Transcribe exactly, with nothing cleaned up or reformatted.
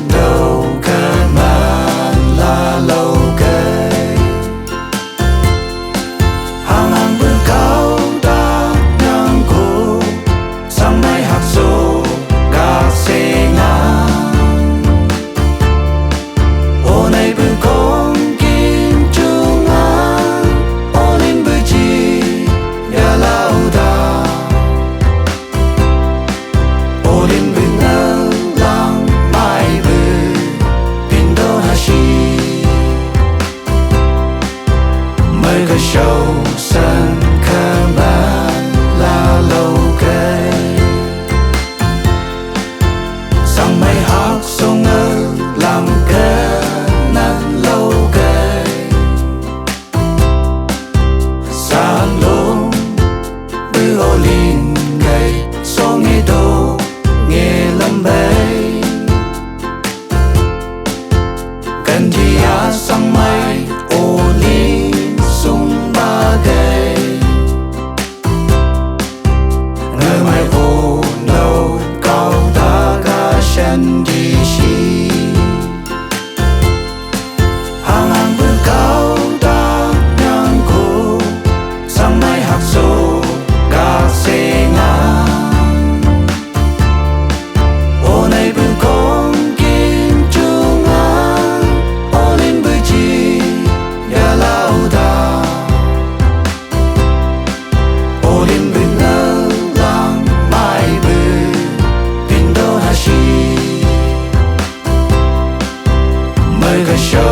Ndo keman lalokei. Hangan bukau da nyangku, sang mai hakso ga senga. Onai bukong kim tunga, olin buji ya lauda. Olin bina lang mai bu pindo hasi. Mai ka show san keman lalokei. Sang mai hak song lam kenan lokei. Salong bu olin kai song edo nge lambai. Kan dia sang mai olin sung bagai. Ngamai ko no kau daga shan di shi. Hangan bukau da nyangku, sang mai hakso ga senga. Onai bukong kim tunga, olin buji ya lauda. Olin bina lang mai bu pindo hasi. Mai ka show